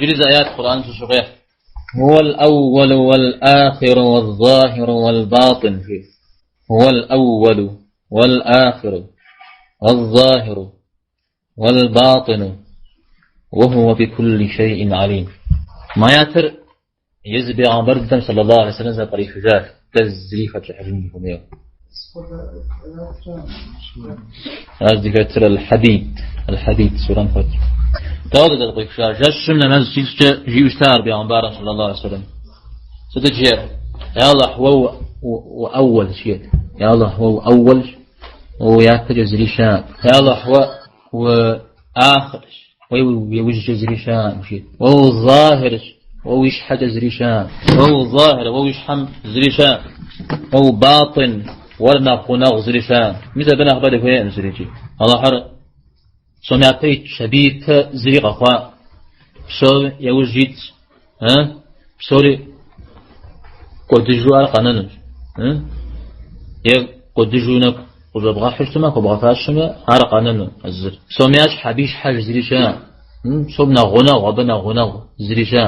Иджыри зы аят Къурӏэным щыщу къехь. هو الأول والآخر والظاهر والباطن жи. هو الأول والآخر والظاهر والباطن وهو بكل شيء عليم. Мы аятыр езы бегъымбар дыдэм صلى الله عليه وسلم зэпкърихыжащ. Дэ зыри хэтщӏыхьыжын дыхуэмейуэ. Ар зыхэтыр Аль-Хьэдид, Аль-Хьэдид сурэм хэтщ. Дауэ зэпкърихыжа? Жэщым нэмэз щищӏкӏэ жиӏэу щыта ар бегъымбарым صلى الله عليه وسلم. Сытыт жиӏэр? Я Аллахь, уэ уӏэуэлщ, жиӏэт. Я Аллахь, уэ уӏэуэлщ, уэ уи япэкӏэ зыри щыӏэкъым. Я Аллахь, уэ уахъирщ, уэ уи иужькӏэ зыри щыӏэкъым, жиӏэт. Уэ узахирщ, уэ уи щхьэкӏэ зыри щыӏэкъым. Уэ узахир, уэ уи щхьэм зыри щыӏэкъым. Уэ убатин, уэр нэхъ гъунэгъу зыри щыӏэкъым. Мис абы нэхъыбэ дыхуейкъым зырикӏи. Аллахьыр псом япэ итщ, абы ипэ зыри къэхъуа. Псори яужь итщ. Псори кӏуэдыжу ар къэнэнущ. Е кӏуэдыжу нэгу къыщӏэбгъэхьу щытмэ, хуэбгъэфащэмэ, ар къэнэну а зыр. Псом ящхь абы и щхьэж зыри щыӏэ. Псом нэхъ гъунэгъу, абы нэхъ гъунэгъу зыри щыӏэ.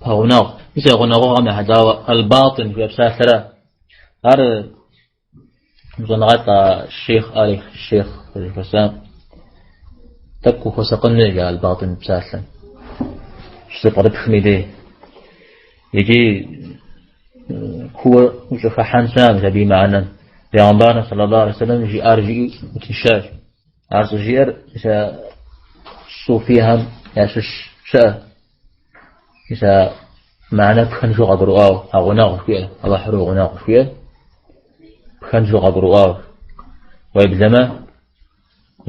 Пэгъунэгъу. Мис а гъунэгъугъэм ехьэлӏауэ аль-батин жиӏэ псалъэрэ. Ар щӏэныгъэлӏ Шейх Али Шейх жыхуэсам тӏэкӏу ухуэсакъын хуей жаӏэ аль-батин псалъэм. Щызэпкърыпхым и дей. Икӏи кууэ ущӏыхыхьэн щыӏэкъым абы и мыхьэнэм. Бегъымбарым صلى الله عليه وسلم жиӏар жиӏэу утыншащ. Ар щӏыжиӏэр мис а суфийхэм ящыщ щыӏэ. Мис а мыхьэнэр пхэнжу къагурыӏуауэ, а гъунэгъу жыхуиӏэр, Аллахьыр гъунэгъу жыхуиӏэр пхэнжу къагурыӏуауэ. Уеблэмэ,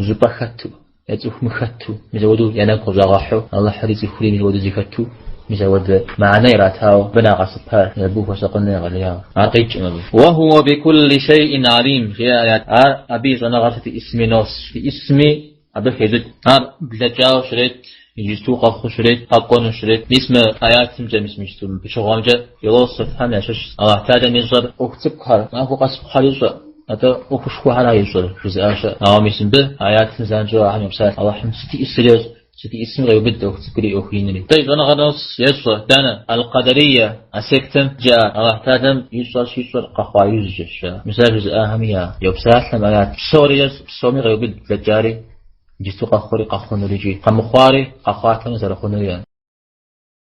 щӏыпӏэ хэту, е цӏыхум хэту, мис ауэдэу я нэгу къыщӏагъэхьу, Аллахьри цӏыхури мис ауэдэу зэхэту, мис ауэдэ мыхьэнэ иратауэ, абы нагъэсыпар, абы ухуэсакъыну егъэлеяуэ. Ар къикӏым абы. وهو بكل شيء عليم, жеӏэ аят. Ар абы и щӏэныгъэр сыт исми нос, исми Абы хещӏыкӏ. Ар блэкӏауэ щрет, иджысту къэхъуу щрет, къэкӏуэну щрет. Мис мы аятымкӏэ, мис мы пычыгъуэмкӏэ философхэм ящыщ Аллахь Тэхьэлам ищӏэр ӏуэху цӏыкӏухэр, махуэ къэс хъухэр ищӏэ, атӏэ ӏуэхушхуэхэра ищӏэр, жызыӏа щыӏэ. Ауэ мис мыбы аятым занщӏэу ахэм йопсалъэ. Аллахьым сыт иӏысыр ещӏ, сыт иӏысми къеубыд ӏуэху цӏыкӏури ӏуэху инри. Дэ и щӏэныгъэр нос, ещӏэ, дэнэ? Аль-Къадария, а сектэм жаӏэ, Аллахь Тэхьэлам ищӏэр щищӏэр къэхъуа иужькӏэщ, жаӏэ. Мис ар жызыӏахэми я йопсалъэм аят псори ещӏ. Псоми къеубыд блэкӏари, иджысту къэхъури, къэхъунури икӏи къэмыхъуари, къэхъуатэм зэрыхъунури.